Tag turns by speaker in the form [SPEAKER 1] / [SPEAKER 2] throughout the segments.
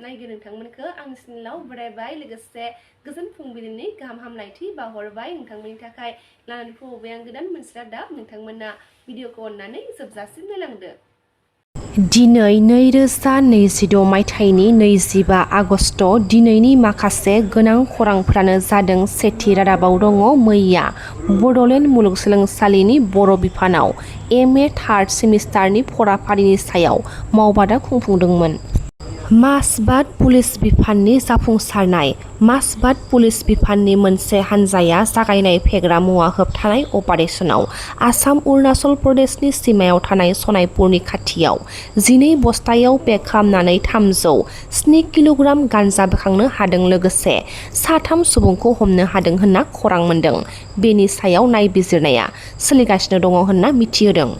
[SPEAKER 1] नायगोन नोंथांमोनखौ आं चेनेलाव बरायबाय लोगोसे गोजोन फुंबिलिनि गाहाम हामलायथि बावहरबाय नोंथांमोननि थाखाय लानानै फैबाय आं गोदान मोनसे रादाब नोंथांमोना भिडिअखौ अननानै जोबजासिम नायलांदो। दिनै 2026 मायथाइनि 25 आगस्ट दिनैनि माखासे गोनां खौरांफ्रानो जादों। सेथि रादाबाव दङ मैया बड'लेण्ड मुलुगसोलोंसालिनि बर' बिफानाव MA थार्ड सेमिस्टारनि फराफारिनि सायाव मावबादा खुंफुंदोंमोन। मासबाद पुलिस बिफाननि जाफुंसारनाय मासबाद पुलिस बिफाननि मोनसे हान्जाया जागायनाय फेग्रा मुवा होबथानाय अपारेशनाव आसाम अरुणाचल प्रदेशनि सिमायाव थानाय सनायपुरनि खाथियाव 12 बस्थायाव पेक खालामनानै 307 किल'ग्राम गान्जा बोखांनो हादों लोगोसे 3 सुबुंखौ हमनो हादों होनना खौरां मोन्दों। बेनि सायाव नायबिजिरनाया सोलिगासिनो दङ होनना मिथिहोदों।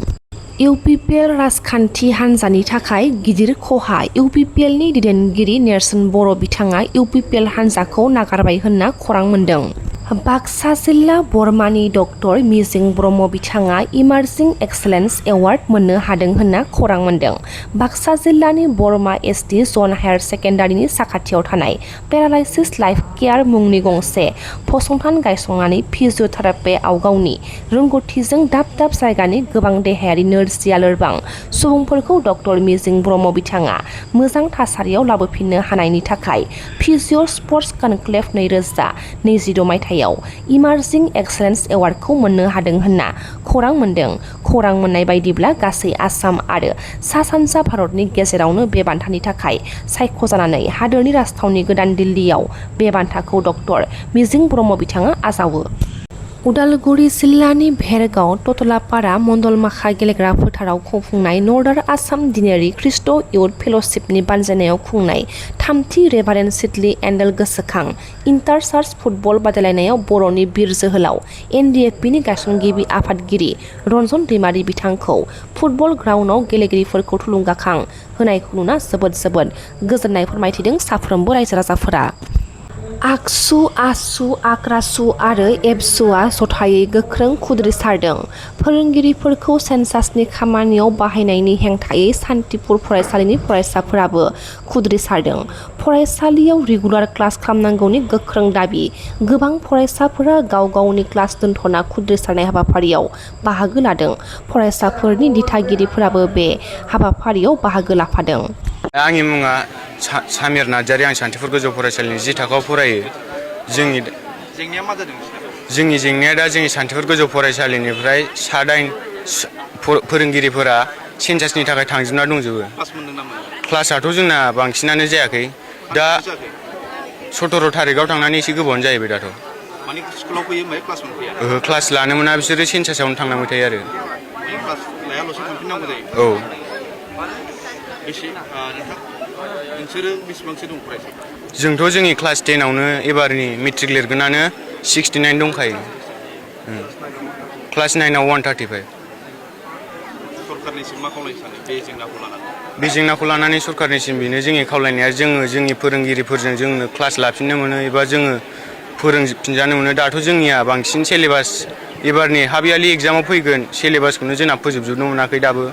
[SPEAKER 1] UPPL राजखान्थि हान्जानि थाखाय गिदिर खहा UPPLनि दैदेनगिरि नेर्सोन बर' बिथाङा UPPL हान्जाखौ नागारबाय होनना खौरां मोन्दों। बाक्सा जिल्ला बरमानि डक्टर मिजिं ब्रह्म बिथाङा इमार्जिं एक्सेलेन्स एवार्ड मोननो हादों होनना खौरां मोन्दों। बाक्सा जिल्लानि बरमा SD जन हायार सेकेन्डारिनि साखाथियाव थानाय पेरालाइसिस लाइफ केयार मुंनि गंसे फसंथान गायसंनानै फिजिअथेरापिआव गावनि रोंग'थिजों दाब दाब जायगानि गोबां देहायारि नोरजिया लोरबां सुबुंफोरखौ डक्टर मिजिं ब्रह्म बिथाङा मोजां थासारियाव लाबोफिननो हानायनि थाखाय फिजिअ स्पर्टस कनक्लेभ 2026 मायथाइयाव इमार्जिं एक्सेलेन्स एवार्डखौ मोननो हादों होनना खौरां मोन्दों। खौरां मोननाय बायदिब्ला गासै आसाम आरो सा सानजा भारतनि गेजेरावनो बे बान्थानि थाखाय सायख'जानानै हादोरनि राजथावनि गोदान दिल्लीयाव बे बान्थाखौ डक्टर मिजिं ब्रह्म बिथाङा आजावो। उदालगुरि जिल्लानि भेरगाव ततलापारा मण्डलमाखा गेलेग्रा फोथाराव खुंफुंनाय नर्दार्न आसाम दिनेरि ख्रीष्ट इयुथ फेल'शिपनि बानजायनायाव खुंनाय 3थि रेभारेन्ड सिडली एन्डेल गोसोखां इन्टार चार्च फुटबल बादायलायनायाव बर'नि बिर जोहोलाव NDFBनि गायसनगिरि आफादगिरि रन्जन दैमारि बिथांखौ फुटबल ग्राउन्डआव गेलेगिरिफोरखौ थुलुंगाखां होनायखौ नुना जोबोद गोजोननाय फोरमायथिदों साफ्रोमबो रायजो राजाफोरा। आगसु आसु आक्रासु आरो एबसुआ जथायै गोख्रों खुद्रिसारदों। फोरोंगिरिफोरखौ सेन्सासनि खामानियाव बाहायनायनि हेंथायै सान्तिपुर फरायसालिनि फरायसाफोराबो खुद्रिसारदों। फरायसालियाव रेगुलार क्लास खालामनांगौनि गोख्रों दाबि गोबां फरायसाफोरा गाव गावनि क्लास दोनथ'ना खुद्रिसारनाय हाबाफारियाव बाहागो लादों। फरायसाफोरनि दिथागिरिफोराबो बे हाबाफारियाव बाहागो लाफादों।
[SPEAKER 2] आंनि मुङा सामिर नार्जारी आं सान्तिपुर गोजौ फरायसालिनि 10 थाखोआव फरायो। जोंनि जेंनाया मा जादों? जोंनि जेंनाया दा जोंनि सान्तिपुर गोजौ फरायसालिनिफ्राय 7-8 फोरोंगिरिफोरा सेन्सासनि थाखाय थांजोबना दंजोबो। क्लासआथ' जोंना बांसिनानो जायाखै। दा 17 थारिखआव थांनानै एसे गोबावानो जाहैबाय दाथ'। माने स्कुलाव फैयो ओमफ्राय क्लास मोनफैया? ओहो क्लास लानो मोना बिसोरो सेन्सासावनो थांनांबाय थायो आरो। क्लास लायाल'सो थांफिननांगौ जायो? औ। बेसे नोंसोरो बेसेबांसो दं फरायसा? जोंथ' जोंनि क्लास 10आवनो एबारनि मेट्रिक लिरगोनानो 69 दंखायो। क्लास 9आव 135। सरकारनिसिम मा खावलायनो सानो बे जेंनाखौ लानानै? बे जेंनाखौ लानानै सरकारनिसिम बेनो जोंनि खावलायनाया जोंनि फोरोंगिरिफोरजों जोंनो क्लास लाफिननो मोनो एबा जोङो फोरोंफिनजानो मोनो। दाथ' जोंनिया बांसिन सिलेबास एबारनि हाफ यारलि एग्जामाव फैगोन सिलेबासखौनो जोंना फोजोबजोबनो मोनाखै दाबो।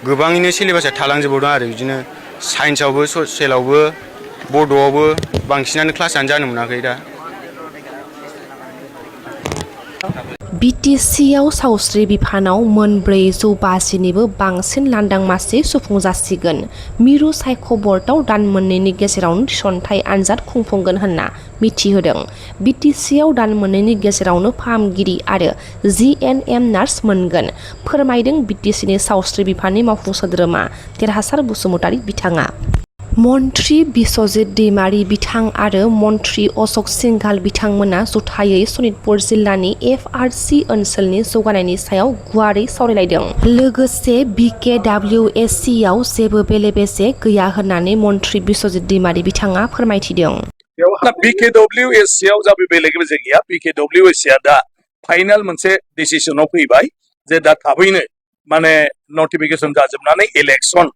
[SPEAKER 2] गोबाङैनो सिलेबासा थालांजोबबावदों आरो बिदिनो साइन्सआवबो ससियेलावबो बड'आवबो बांसिनानो क्लासआनो जानो मोनाखै दा।
[SPEAKER 1] BTCआव सावस्रि बिफानाव मोन 450निबो बांसिन लांदां मासि सुफुंजासिगोन। मिरु सायख' बर्डआव दान मोननैनि गेजेरावनो थिसनथाइ आनजाद खुंफुंगोन होनना मिथिहोदों। BTCआव दान मोननैनि गेजेरावनो फाहामगिरि आरो GNM नार्स मोनगोन फोरमायदों BTCनि सावस्रि बिफाननि मावफुं सोद्रोमा देरहासार बसुमतारी बिथाङा। मन्त्रि बिस्वजित दैमारि बिथां आरो मन्त्रि अशोक सिंघाल बिथांमोना जथायै सनितपुर जिल्लानि FRC ओनसोलनि जौगानायनि सायाव गुवारै सावरायलायदों। लोगोसे BKWSCआव जेबो बेले-बेजे गैया होननानै मन्त्रि बिस्वजित दैमारि बिथाङा फोरमायथिदों।
[SPEAKER 3] BKWSCआव जेबो बेले-बेजे गैया। BKWSCआ दा फाइनाल मोनसे डिसिसनाव फैबाय जे दा थाबैनो माने नटिफिकेसन जाजोबनानै इलेक्सन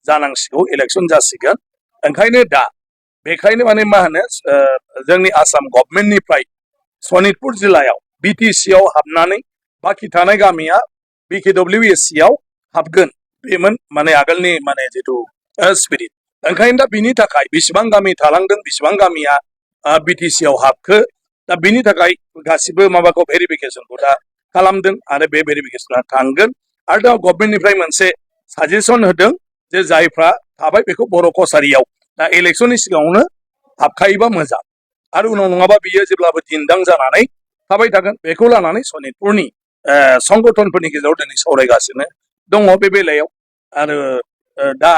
[SPEAKER 3] जानांसिगौ, इलेक्सन जासिगोन। ओंखायनो दा बेखायनो माने मा होनो जोंनि आसाम गभर्नमेन्टनिफ्राय सनितपुर जिल्लायाव BTCआव हाबनानै बाखि थानाय गामिया BKWSCआव हाबगोन। बेमोन माने आगोलनि माने जिथु स्पिरिट ओंखायनो दा बिनि थाखाय बेसेबां गामि थालांदों बेसेबां गामिया बिटिसि आव हाबखो दा बिनि थाखाय गासिबो माबाखौ भेरिफिकेसनखौ दा खालामदों आरो बे भेरिफिकेसना थांगोन आरो दा गभर्नमेन्टनिफ्राय मोनसे साजेसन होदों जे जायफ्रा थाबाय बेखौ बर' कसारियाव दा इलेक्सननि सिगाङावनो हाबखायोबा मोजां आरो उनाव नङाबा बियो जेब्लाबो दिन्दां जानानै थाबाय थागोन बेखौ लानानै सनितपुरनि संगठनफोरनि गेजेराव दिनै सावरायगासिनो दङ बे बेलायाव आरो दा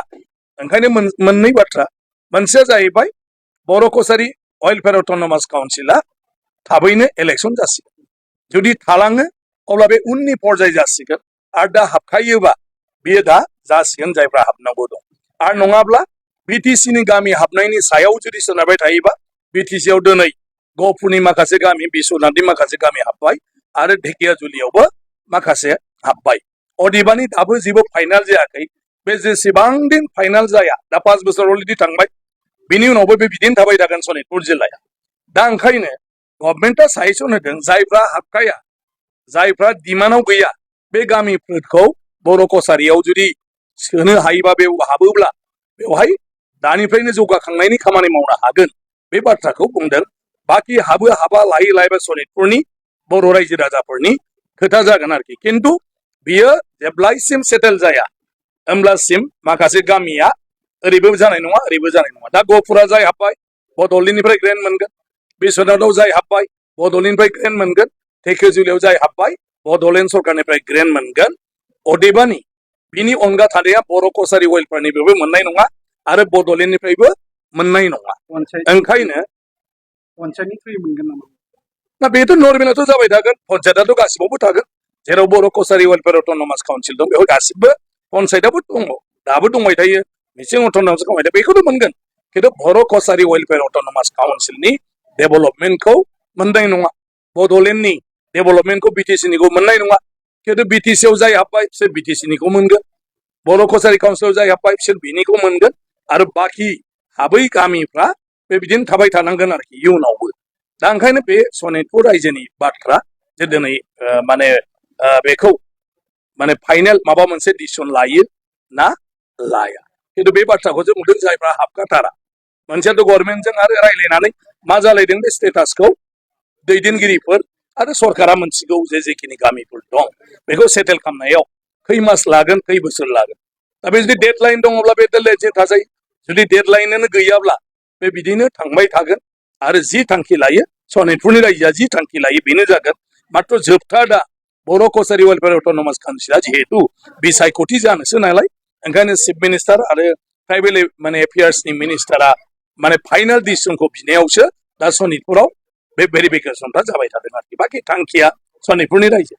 [SPEAKER 3] ओंखायनो मोननै बाथ्रा मोनसेया जाहैबाय बर' कसारि वेलफेयार अट'नमास काउन्सिला थाबैनो इलेक्सन जासिगोन जुदि थालाङो अब्ला बे उननि पर्याय जासिगोन आरो दा हाबखायोबा बियो दा जासिगोन जायफ्रा हाबनांगौ दं आरो नङाब्ला बिटिसिनि गामि हाबनायनि सायाव जुदि सोनारबाय थायोबा बिटिसिआव दिनै गहपुरनि माखासे गामि बिश्वनाथनि माखासे गामि हाबबाय आरो ढेकियाजुलियावबो माखासे हाबबाय अदेबानि दाबो जेबो फाइनाल जायाखै बे जेसेबां दिन फाइनाल जाया दा 5 बोसोर अलरेडि थांबाय बिनि उनावबो बे बिदिनो थाबाय थागोन सनितपुर जिल्लाया दा ओंखायनो गभर्नमेन्टआ साजेसन होदों जायफ्रा हाबखाया जायफ्रा डिमान्डआव गैया बे गामिफोरखौ बर' कसारियाव जुदि सोनो हायोबा बे हाबोब्ला बेवहाय दानिफ्रायनो जौगाखांनायनि खामानि मावनो हागोन बे बाथ्राखौ बुंदों बाखि हाबो हाबा लायै लायै सनितपुरनि बर' रायजो राजाफोरनि खोथा जागोन आरोखि खिन्थु बियो जेब्लायसिम सेटेल जाया होमब्लासिम माखासे गामिया ओरैबो जानाय नङा ओरैबो जानाय नङा दा गहपुरा जाय हाबबाय बड'लेण्डनिफ्राय ग्रेन्ट मोनगोन बिश्वनाथाव जाय हाबबाय बड'लेण्डनिफ्राय ग्रेन्ट मोनगोन ढेकियाजुलियाव जाय हाबबाय बड'लेण्ड सरकारनिफ्राय ग्रेन्ट मोनगोन अदेबानि बिनि अनगा थानाया बर' कसारि वेलफेयारनिफ्रायबो मोननाय नङा आरो बड'लेण्डनिफ्रायबो मोननाय नङा ओंखायनो दा बेथ' नर्मेलाथ' जाबाय थागोन पन्सायतआथ' गासिबावबो थागोन जेराव बर' कसारि वेलफेयार अट'नमास काउन्सिल दं बेवहाय गासिबो पन्सायतआबो दङ दाबो दंबाय थायो मिसिं अट'नमास दंबाय थायो बेखौथ' मोनगोन खिन्थु बर' कसारि वेलफेयार अट'नमास काउन्सिलनि डेभेलपमेन्टखौ मोननाय नङा बड'लेण्डनि डेभेलपमेन्टखौ बिटिसिनिखौ मोननाय नङा खिन्थु बिटिसिआव जाय हाबबाय बिसोर बिटिसिनिखौ मोनगोन बर' कसारि काउन्सिलाव जाय हाबबाय बिसोर बिनिखौ मोनगोन आरो बाखि हाबै गामिफ्रा बिदिनो थाबाय थानांगोन आरोखि इयुनावबो दा ओंखायनो बे सनितपुर रायजोनि बाथ्रा जे दिनै माने बेखौ माने फाइनेल माबा मोनसे डिसिसन लायो ना लाया खिन्थु बे बाथ्राखौ जों बुंदों जायफ्रा हाबखाथारा मोनसेयाथ' गभर्नमेन्टजों आरो रायज्लायनानै मा जालायदों बे स्टेटासखौ दैदेनगिरिफोर आरो सरकारा मोनथिगौ जेखिनि गामिफोर दं बेखौ सेटेल खालामनायाव खै मास लागोन खै बोसोर लागोन दा बे जुदि डेडलाइन दङब्ला बे डेडलाइन थाजायो जुदि डेडलाइनानो गैयाब्ला बे बिदिनो थांबाय थागोन आरो जि थांखि लायो सनितपुरनि रायजोआ जि थांखि लायो बेनो जागोन माथ्र जोबथा दा बर' कसारि वेलफेयार अट'नमास काउन्सिला जिहेतु बिसायख'थि जानोसो नालाय ओंखायनो चिफ मिनिस्टार आरो ट्राइबेल माने एफेयार्सनि मिनिस्टारा माने फाइनाल डिसिसनखौ बिनायावसो दा सनितपुराव बे भेरिफिकेसनफ्रा जाबाय थादों आरोखि बाखि थांखिया सनितपुरनि रायजो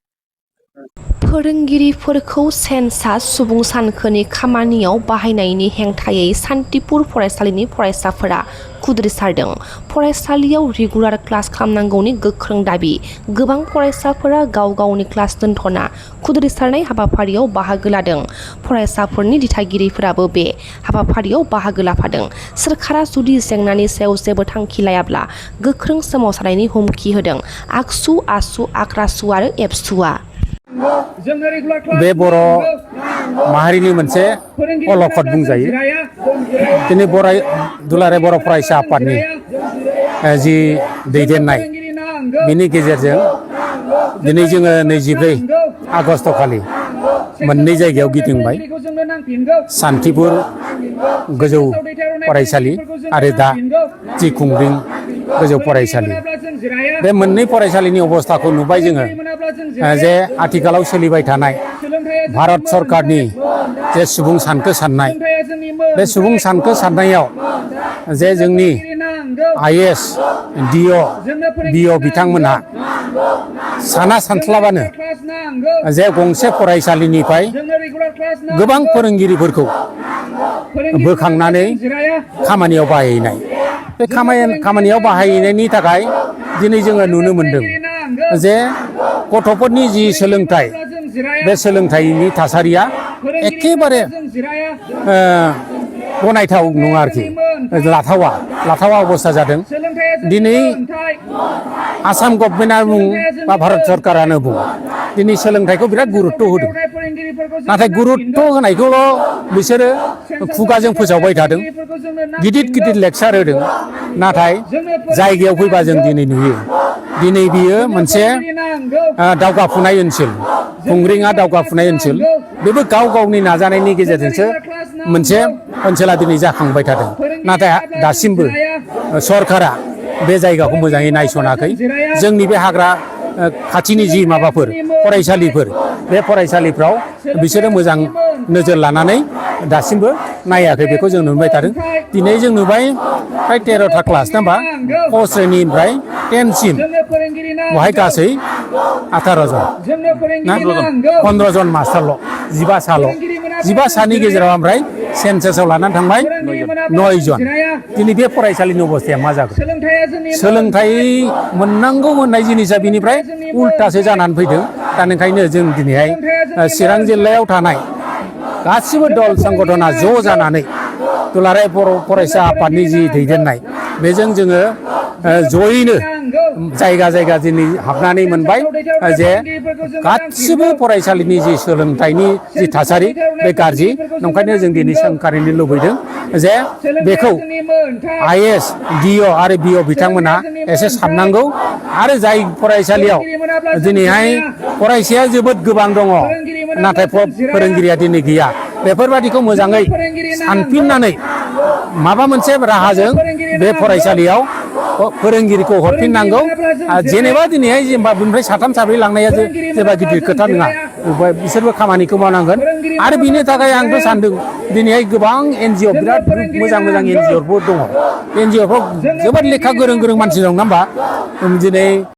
[SPEAKER 1] फोरोंगिरिफोरखौ सेन्सास सुबुं सानखोनि खामानियाव बाहायनायनि हेंथायै सान्तिपुर फरायसालिनि फरायसाफोरा खुद्रिसारदों फरायसालियाव रेगुलार क्लास खालामनांगौनि गोख्रों दाबि गोबां फरायसाफोरा गाव गावनि क्लास दोनथ'ना खुद्रिसारनाय हाबाफारियाव बाहागो लादों फरायसाफोरनि दिथागिरिफोराबो बे हाबाफारियाव बाहागो लाफादों सोरखारा जुदि जेंनानि सायाव जेबो थांखि लायाब्ला गोख्रों सोमावसारनायनि हुमखि होदों आगसु आसु आक्रासु आरो एबसुआ
[SPEAKER 4] बे बर' माहारिनि मोनसे अलखद बुंजायो दिनै दुलाराय बर' फरायसा आफादनि जि दैदेननाय बिनि गेजेरजों दिनै जोङो 24 आगस्ट खालि मोननै जायगायाव गिदिंबाय सान्तिपुर गोजौ फरायसालि आरो दा जि खुंग्रिं गोजौ फरायसालि बे मोननै फरायसालिनि अबस्थाखौ नुबाय जोङो जे आथिखालाव सोलिबाय थानाय भारत सरकारनि जे सुबुं सानखो साननाय बे सुबुं सानखो साननायाव जे जोंनि आइएएस डिअ बिअ बिथांमोनहा साना सानस्लाबानो जे गंसे फरायसालिनिफ्राय गोबां फोरोंगिरिफोरखौ बोखांनानै खामानियाव बाहायनाय बे खामानियाव बाहायनायनि थाखाय दिनै जोङो नुनो मोनदों जे गथ'फोरनि जि सोलोंथाइ बे सोलोंथाइनि थासारिया एखेबारे गनायथाव नङा आरोखि लाथावा अबस्था जादों दिनै आसाम गभर्नमेन्टआ बुं बा भारत सरकारानो बुं दिनै सोलोंथाइखौ बिराद गुरुत्त' होदों नाथाय गुरुत्त' होनायखौल' बिसोरो खुगाजों फोसावबाय थादों गिदिर गिदिर लेक्सार होदों नाथाय जायगायाव फैबा जों दिनै नुयो दिनै बियो मोनसे दावगाफुनाय ओनसोल खुंग्रिङा दावगाफुनाय ओनसोल बेबो गाव गावनि नाजानायनि गेजेरजोंसो मोनसे ओनसोला दिनै जाखांबाय थादों नाथाय दासिमबो सरकारा बे जायगाखौ मोजाङै नायसनाखै जोंनि बे हाग्रा खाथिनि जि माबाफोर फरायसालिफोर बे फरायसालिफ्राव बिसोरो मोजां नोजोर लानानै दासिमबो नायाखै बेखौ जों नुबाय थादों दिनै जों नुबाय फ्राय 13था क्लास ना होमबा क श्रेणीनिफ्राय 10सिम बहाय गासै 18 जन ना 15 जन मास्टारल' 15 साल' 15 सानि गेजेराव ओमफ्राय सेन्सासाव लानानै थांबाय 9 जन दिनै बे फरायसालिनि अबस्थाया मा जागोन सोलोंथाइ मोननांगौ होननाय जिनिसा बिनिफ्राय उल्टासो जानानै फैदों दा ओंखायनो जों दिनैहाय चिरां जिल्लायाव थानाय गासिबो दल संगठना ज' जानानै दुलाराय बर' फरायसा आफादनि जि दैदेननाय बेजों जोङो जयैनो जायगा जायगा दिनै हाबनानै मोनबाय जे गासिबो फरायसालिनि जि सोलोंथाइनि जि थासारि बे गाज्रि नंखायनो जों दिनै सोंखारिनो लुबैदों जे बेखौ IAS DO आरो BO बिथांमोना एसे साननांगौ आरो जाय फरायसालियाव दिनैहाय फरायसाया जोबोद गोबां दङ नाथाय फोरोंगिरिया दिनै गैया बेफोरबादिखौ मोजाङै सानफिननानै माबा मोनसे राहाजों बे फरायसालियाव फोरोंगिरिखौ हरफिननांगौ जेनेबा दिनैहाय जेनेबा बिनिफ्राय 3 4 लांनाया जेबा गिदिर खोथा नङा बिसोरबो खामानिखौ मावनांगोन आरो बिनि थाखाय आंथ' सानदों दिनैहाय गोबां NGO बिराद मोजां मोजां NGOफोर दङ NGOफ्राव जोबोद लेखा गोरों गोरों मानसि दं ना होमबा दिनै